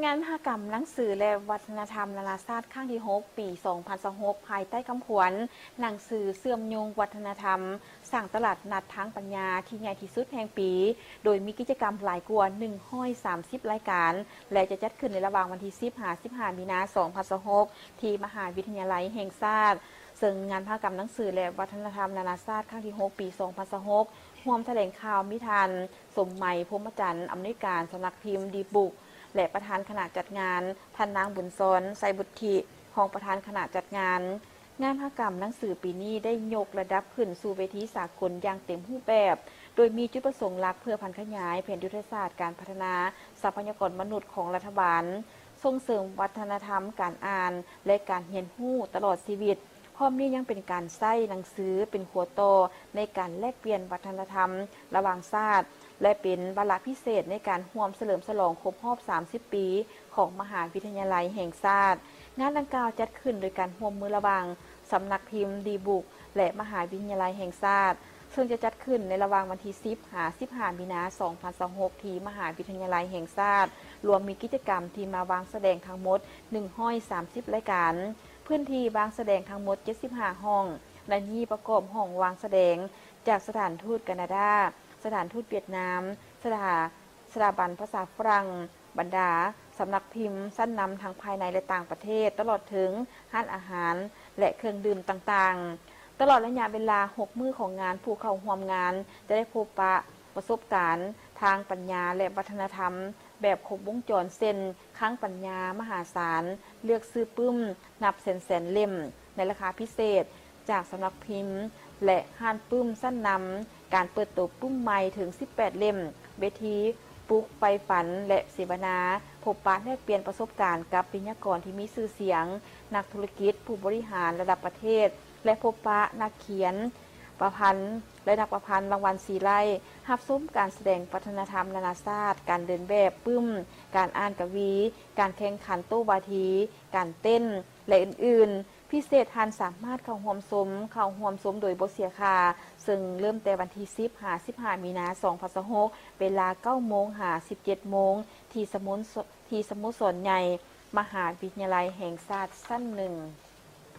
ງານມະຫະກຳໜັງສື ແລະ ວັດທະນະທຳນານາຊາດ ຄັ້ງທີຫົກ ປີສອງພັນຊາວຫົກ ພາຍໃຕ້ຄຳຂວັນ ໜັງສືເຊື່ອມໂຍງວັດທະນະທຳ ສ້າງຕະຫຼາດນັດທາງປັນຍາ ທີ່ໃຫຍ່ທີ່ສຸດແຫ່ງປີ, ໂດຍມີກິດຈະກຳຫຼາຍກວ່າໜຶ່ງຮ້ອຍສາມສິບລາຍການ ແລະ ຈະຈັດຂຶ້ນໃນລະຫວ່າງວັນທີສິບ ຫາ ສິບຫ້າ ມີນາ ສອງພັນຊາວຫົກ ທີ່ມະຫາວິທະຍາໄລແຫ່ງຊາດ. ເຊິ່ງງານມະຫະກຳໜັງສື ແລະ ວັດທະນະທຳນານາຊາດ ຄັ້ງທີຫົກ ປີສອງພັນຊາວຫົກ ຮ່ວມຖະແຫຼງຂ່າວມີທ່ານ ສົມໄໝ ພົມມະຈັນ ອຳນວຍການສຳນັກພິມດີບຸກ ແລະ ປະທານຄະນະຈັດງານ, ທ່ານນາງ ບຸນຊອນ ໄຊບຸດທິ ຮອງປະທານຄະນະຈັດງານ. ງານມະຫະກຳໜັງສືປີນີ້ໄດ້ຍົກລະດັບຂຶ້ນສູ່ເວທີສາກົນຢ່າງເຕັມຮູບແບບ, ໂດຍມີຈຸດປະສົງຫຼັກເພື່ອຜັນຂະຫຍາຍແຜນຍຸດທະສາດການພັດທະນາຊັບພະຍາກອນມະນຸດຂອງລັດຖະບານ, ສົ່ງເສີມວັດທະນະທຳການອ່ານ ແລະ ການຮຽນຮູ້ຕະຫຼອດຊີວິດ. ພ້ອມນີ້ຍັງເປັນການໃຊ້ໜັງສືເປັນຂົວຕໍ່ໃນການແລກປ່ຽນວັດທະນະທຳລະຫວ່າງຊາດ ແລະ ເປັນວາລະພິເສດໃນການຮ່ວມສະເຫຼີມສະຫຼອງຄົບຮອບສາມສິບປີຂອງມະຫາວິທະຍາໄລແຫ່ງຊາດ. ງານດັ່ງກ່າວຈັດຂຶ້ນໂດຍການຮ່ວມມືລະຫວ່າງສຳນັກພິມດີບຸກ ແລະ ມະຫາວິທະຍາໄລແຫ່ງຊາດ, ເຊິ່ງຈະຈັດຂຶ້ນໃນລະຫວ່າງວັນທີສິບ ຫາ ສິບຫ້າ ມີນາ ສອງພັນຊາວຫົກ ທີ່ມະຫາວິທະຍາໄລແຫ່ງຊາດ, ລວມມີກິດຈະກຳທີ່ມາວາງສະແດງທັງໝົດໜຶ່ງຮ້ອຍສາມສິບລາຍການ. ພື້ນທີ່ວາງສະແດງທັງໝົດເຈັດສິບຫ້າຫ້ອງ, ໃນນີ້ປະກອບຫ້ອງວາງສະແດງຈາກສະຖານທູດການາດາ, ສະຖານທູດຫວຽດນາມ, ສະຖາ ສະຖາບັນພາສາຝຣັ່ງ, ບັນດາສຳນັກພິມຊັ້ນນຳທັງພາຍໃນ ແລະ ຕ່າງປະເທດ, ຕະຫຼອດເຖິງຮ້ານອາຫານ ແລະ ເຄື່ອງດື່ມຕ່າງໆ. ຕະຫຼອດໄລຍະເວລາຫົກມື້ຂອງງານ, ຜູ້ເຂົ້າຮ່ວມງານຈະໄດ້ພົບປະປະສົບການທາງປັນຍາ ແລະ ວັດທະນະທຳແບບຄົບວົງຈອນ ເຊັ່ນ ຄັງປັນຍາມະຫາສານ, ເລືອກຊື້ປຶ້ມນັບແສນໆເຫຼັ້ມໃນລາຄາພິເສດ ຈາກສຳນັກພິມ ແລະ ຮ້ານປຶ້ມຊັ້ນນຳ, ການເປີດໂຕປຶ້ມໃໝ່ເຖິງສິບແປດເຫຼັ້ມ, ເວທີປຸກໄຟຝັນ ແລະ ເສວະນາ, ພົບປະແລກປ່ຽນປະສົບການກັບວິທະຍາກອນທີ່ມີຊື່ສຽງ, ນັກທຸລະກິດ, ຜູ້ບໍລິຫານລະດັບປະເທດ ແລະ ພົບປະນັກຂຽນ, ປະພັນ ແລະ ນັກປະພັນລາງວັນສີໄລ້, ຮັບຊົມການສະແດງວັດທະນະທຳນານາຊາດ, ການເດີນແບບປຶ້ມ, ການອ່ານກະວີ, ການແຂ່ງຂັນໂຕ້ວາທີ, ການເຕັ້ນ ແລະ ອື່ນໆ. ພິເສດ, ທ່ານສາມາດເຂົ້າຮ່ວມຊົມ, ເຂົ້າຮ່ວມຊົມໂດຍບໍ່ເສຍຄ່າ, ເຊິ່ງເລີ່ມແຕ່ວັນທີສິບ ຫາ ສິບຫ້າ ມີນາ ສອງພັນຊາວຫົກ ເວລາເກົ້າໂມງ ຫາ ສິບເຈັດໂມງ ທີ່ສະໂມ ທີ່ສະໂມສອນໃຫຍ່ມະຫາວິທະຍາໄລແຫ່ງຊາດຊັ້ນໜຶ່ງ.